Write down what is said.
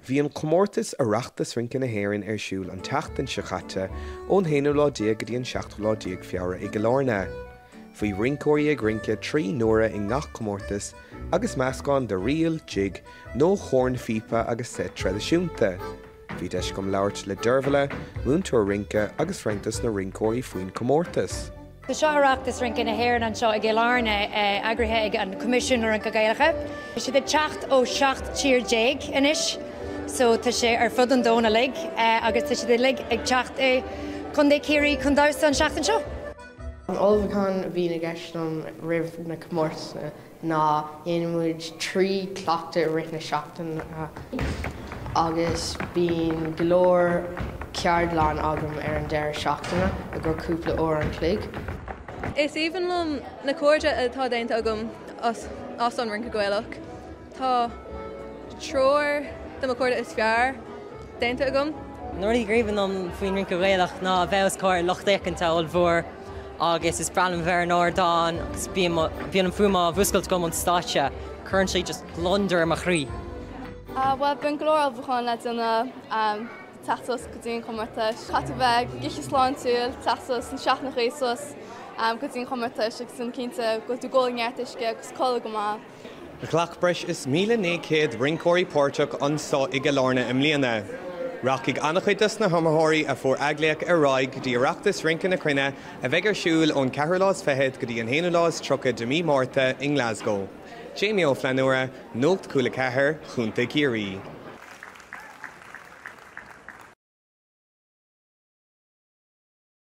Bhí an comórtas Oireachtas Rince na hÉireann ar siúl an tseachtain seo chaite ón haonú lá déag go dtí an seachtú lá déag Feabhra i gCill Airne. Bhí rinceoirí ag rince 3 n-uaire i ngach comórtas agus meascán de ríl, jig nó chornphíopa agus seit traidisiúnta. Bhí deis agam labhairt le Deirbhile, múinteoir rince agus roinnt dos na rinceoirí faoin comórtas. Tá seo Oireachtas Rince na hÉireann anseo i gCill Airne, eagraithe ag an Coimisiún na Rince Gaelacha. Tá siad ag teacht ó 17 tír anois, so tá sé ar fud an domhain uilig agus tá siad uilig ag teacht i Contae Ciarraí chun damhsa an seachtain seo. An ullmhúchán a bhíonn i gceist liom roimh na comórtais ná dhéanann muid 3 cleachtadh i rith na seachtaine agus bíonn go leor ceardlann agam ar an deireadh seachtaine i gcomhair cúpla uair an chloig. Is aoibhinn liom na cairde atá déanta agam as an Rince Gaelach. Tá triúr de mo chairde is fearr déanta agam. Na rudaí gur aoibhinn liom faoin Rince Gaelach ná a bheith os comhair lucht féachana ollmhór agus is breá liom bheith ar an ardán agus bíonn an fuaim á mhúscailt agam ón stáitse, cuireann sé just gliondar ar mo chroí. Bhuel, bíonn go leor ullmhúcháin le déanamh teacht suas go dtí an chomórtais. Caithfidh tú bheith ag ithe sláintiúil, teacht suas na seachtaineacha suas go dtí an chomórtais agus déanamh cinnte go bhfuil tú ag ól neart uisce agus codladh go maith. Ghlac breis is 1,900 rinceoirí páirteach anso i gCill Airne i mbliana. Rachaidh an-chuid dos na hiomaitheoirí a fuair athghlaoch ar aghaidh go dtí Oireachtas Rince na Cruinne a bheidh ar siúl ón ceathrú lá is fichead go dtí an haonú lá is 30 de mí Márta i nGlasgow. Jamie Ó Flannúra, Nuacht Cúla 4, Chontae Ciarraí.